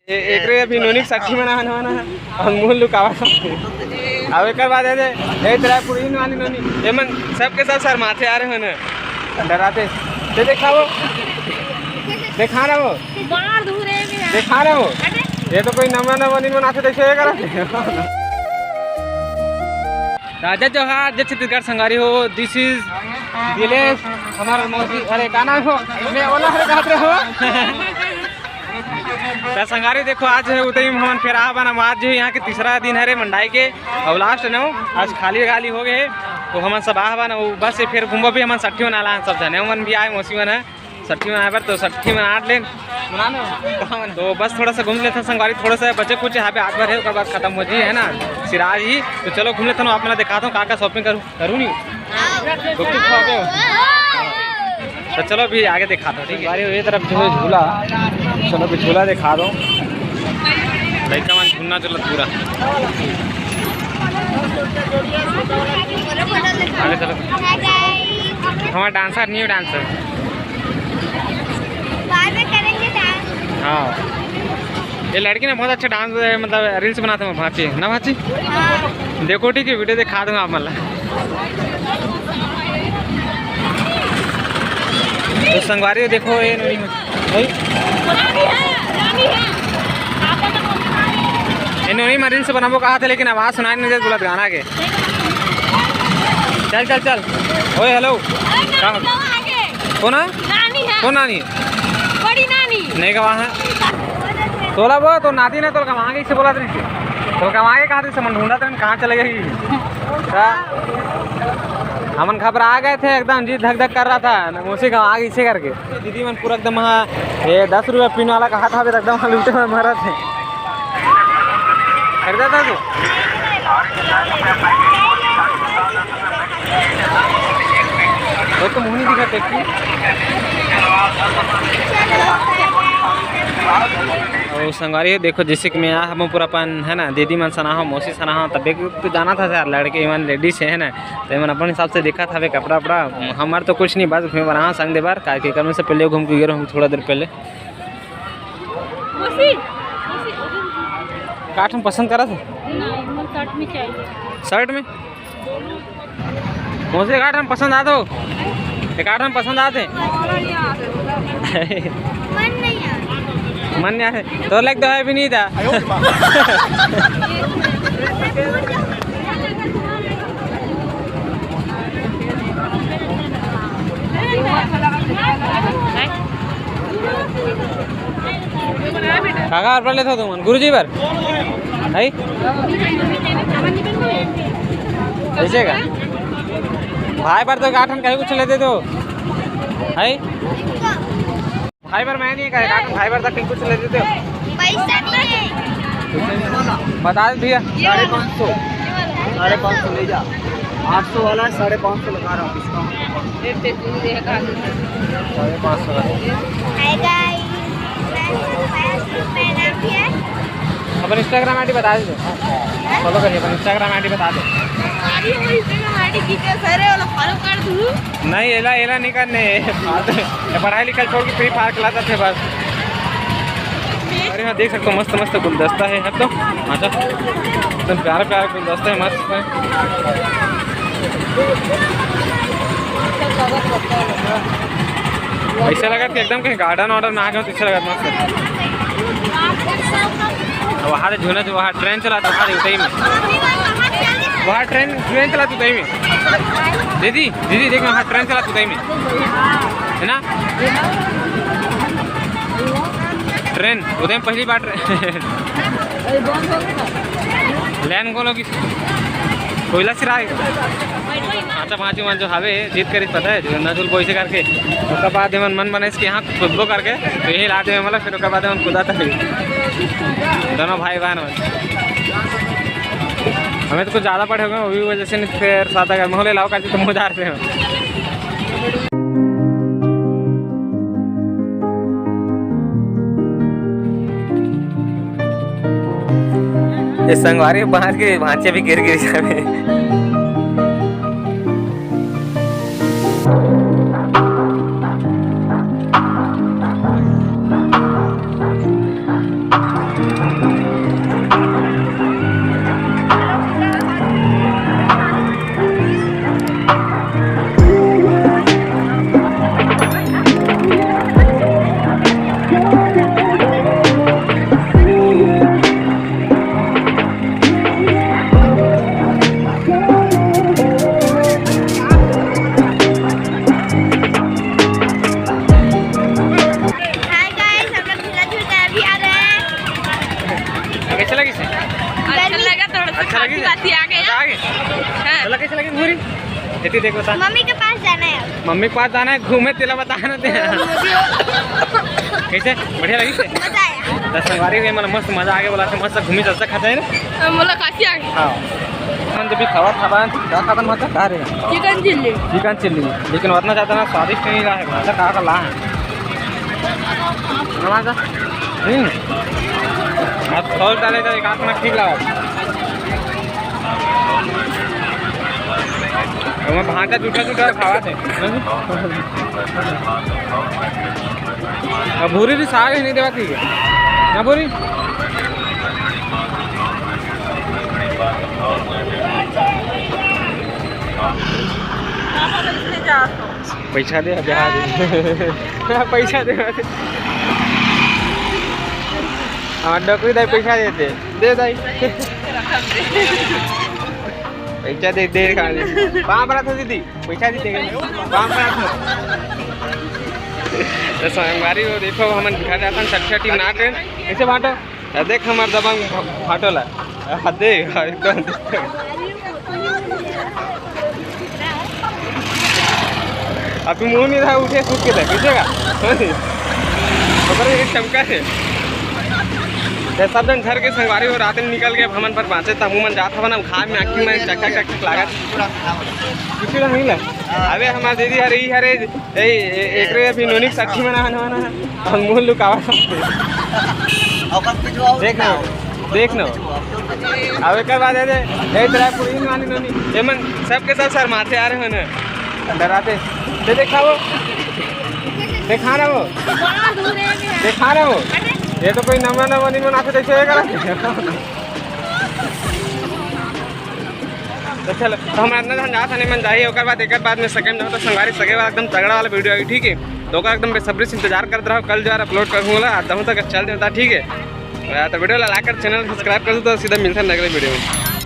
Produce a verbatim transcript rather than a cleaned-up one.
ए-, एकरे अभी नोनी के सट्ठी मना हन, हन, हन। अउ मुंह लुकावा। अब एकर बाद ए दे, ए तेरा पूरी वाली नोनी। ए मन सबके सब शर्माथे आ रहे हन। डराथे। ते देखा वो। देखा ना वो। मार दूं रे मेरा। देखा ना वो। अरे। ये तो कोई नमूना नमूनी बनाथे, देखे ये करा। राजा जोहार, जय छत्तीसगढ़ संगवारी हो। This is दिलेश, हमारा मौसी, अरे का नाम हो? मैं ओला हरे कहत रहे हो। त संगवारी देखो, आज हे उतई में हमन फेर आह बन, आज जो यहाँ के तीसरा दिन हरे मंडाई के, अउ last न हो, आज खाली खाली हो गए हे, तो हमन सब आह बन, अउ बस ये फेर घूमबो भी हमन सट्ठी मना ला, सब झने मन भी आए, मौसी मन हे, सट्ठी मनाए बर, तो सट्ठी मना ले। तो बस थोड़ा सा घूम लेथन संगवारी, थोड़ा सा बचे कुछ यहाँ पे आठ बार है, ओकर बाद खत्म हो जी, है ना, सिराज ही। तो चलो घूम लेथन, आप मन ला दिखाता हूँ का का shopping करूँ। करूँ नहीं? गुपचुप खा के? तो चलो अभी आगे दिखाता हूँ, ठीक है? अरे ये तरफ जो है झूला, चलो अभी झूला दिखा दो। लड़का मन झूलना चलत पूरा। आगे चलो। हमारा dancer, new dancer। बाद में करेंगे dance। हाँ। ये लड़की ना बहुत अच्छा dance, मतलब reels बनाते हैं भाची, ना भाची? हाँ। देखो ठीक है, video दिखा दूंगा आप मतलब। तो संगवारी देखो ये नोनी में, भाई। ये नोनी में reels बनाबो कहा था, लेकिन आवाज सुनाई नहीं देत बोलत गाना के। चल, चल, चल। ओए, hello। अरे, का? नानी गाँव आगे। कौन है? नानी है। कौन नानी? बड़ी नानी। नहीं गवा है। तोला वो तो नाती ने तोल कमा के इसे बोला था, तोल कमा के कहा था, समन ढूंढा था, कहाँ चले गई? का? हमन घबरा गए थे एकदम, जी धक धक कर रहा था, उसे कमा के इसे करके। दीदी मन पूरा एकदम, हाँ, ये दस रुपया पिन वाला कहा था, एकदम लूटे में मरत हे। खरीदा था तू? वो तो मुंह नहीं दिखा देखी। अउ संगवारी हो, देखो, जैसे कि मैं आ, हम पूरा अपन, है ना, दीदी मन सना हो, मौसी सना हो, तब एक तो जाना था यार, लड़के मन ladies है ना, तो मन अपन हिसाब से देखा था कपड़ा वपड़ा। हमार तो कुछ नहीं, बस घूमे बर आहा संग दे बर, काहे कि एकर में से पहले घूम के गए रहूँ थोड़ा देर पहले। मौसी, मौसी, का ठन पसंद करा था? नहीं, मुझे shirt में चाहिए। Shirt में? मौसी, का ठन पसंद आ तो? का ठन पसंद आते? मन नहीं आ रहा। मन नहीं आ रहा। तो लग तो है भी नहीं था। काका, और लेते हो तुम गुरुजी बर? है? ऐसे का? भाई बर तो का ठन कहीं कुछ लेते तो? है? भाई बर मैं नहीं कहे, काटो, भाई बर तक कुछ ले देते हो? पैसा नहीं है। बता दे भैया। साढ़े पाँच सौ। साढ़े पाँच सौ ले जा। आठ सौ वाला है, साढ़े पाँच सौ लगा रहा हूँ discount। साढ़े पाँच सौ का। Hi guys, मैं सुखपाल सिंह, मेरा नाम भी है। अपन Instagram ID बता दे, follow करिए, अपन Instagram ID बता दे। अरे वो Instagram ID की क्या सर है, वाला follow कर दूँ। नहीं, एला, एला नहीं करने। ये पढ़ाई लिखाई छोड़ के free fire खेलाता थे बस। अरे हाँ, देख सकते हो, मस्त मस्त गुलदस्ता है, है तो। अच्छा, एकदम प्यारा प्यारा गुलदस्ता है, मस्त है। ऐसा लगा कि एकदम कहीं garden वार्डन में आ गए हो, तो ऐसा लगा मस्त है। वहाँ से झूला जो वहाँ train चला था, वहाँ उतई में। वहाँ train, train चला तू उतई में। दीदी, दीदी, देख, वहाँ train चला तू उतई में। है ना? Train, उतई में पहली बार train। Line को लोग कोयला सिरा है। अच्छा, भांची मन जो हवे, जिद करिस पता है, जो नजुल बोइसे करके, ओकर बाद एमन मन बनाइस कि हाँ, खुदबो करके, तो यही लाते में मतलब, फिर ओकर बाद एमन खुदा तक दोनों भाई बहन मन। हमें तो कुछ ज़्यादा पड़े हो गए, वही वजह से नहीं, फिर सादा गर्म हो ले लाओ, करके तुम उधार से हो। ये संगवारी बाहर के भांचे भी गिर गिर जावे। Hi guys, हम लोग झूला झूल के अभी आ रहे हैं। कैसे लगी से? अच्छा लगा, थोड़ा सा अच्छा लगी खांसी से? वासी आ गया। अच्छा, आ गए? हाँ। चला, कैसे लगी भूरी? एती देख बता। मम्मी के पास जाना है अब। मम्मी के पास जाना है, घूमे तेला बता ना दे। कैसे? बढ़िया लगी से? मजा आया। दस संगवारी हुए, मतलब मस्त मजा आ गया, बोला था मस्त घूमी चलता खाता है ना? हाँ, बोला खांसी आ गई। हाँ। हम जब भी खावा खाबा, का खाबा मतलब का रे? Chicken chilli. चिकन चिल्ली, लेकिन उतना ज्यादा ना स्वादिष्ट नहीं रहा है, मतलब का का ला है? नवा जा। हम्म। अब सॉस डाले तो एक आंख में ठीक लगा। ओमा भांटा जूठा जूठा खावा थे। अब भूरी भी साग ही नहीं देवा थी ना भूरी। पैसा दे, अभी आ दे। पैसा दे। हाँ, डकुई दाई पैसा देते। दे दाई। पैसा दे, दे खा दे। पाँव पड़ा था दीदी, पैसा दे दे। पाँव पड़ा था। तो संगवारी हो, देखो, हमन घर जाथन, छठी छठी मना के। कैसे बांटो? आ देख हमर दबंग फ-, फाटो ला। आ देख, एकदम। अब तू मुंह नहीं रहा, उठे सूत के देख, कैसे का? ओकर एक चमका है। ते सब जन घर के संगवारी हो, रात में निकल के हमन पर बांचे, तब मन जात हवन, हम खा में आँखी में चक्का चक्का लागत। कुछ नहीं ला। अबे हमार दीदी हरे, ई हरे, ए, ए, एकरे अभी नोनी के साथी मना, मना, मना। हम मुंह लुकावा सकते। देख ना, देख ना। अब एक बात है, ए, तेरा पूरी मानी नोनी। ये मन सबके सब शर्माते आ रहे हैं ना। डराते। दे देखा वो। देखा ना वो। देखा ना वो। ये तो कोई नवा नवा नहीं मनाते, देखिएगा। तो चलो, तो हम इतना धन जात हन, मन जाही, ओकर बाद, एकर बाद में सके में जाओ, तो संगवारी सके वाला एकदम तगड़ा वाला वीडियो आई, ठीक है? तो ओकर एकदम बेसब्री से इंतजार करत रहो, कल जो है अपलोड करूँगा, आज तक चल देता, ठीक है? तो वीडियो ला लाइक कर, चैनल सब्सक्राइब कर दो, तो सीधा मिलते हैं अगले वीडियो में।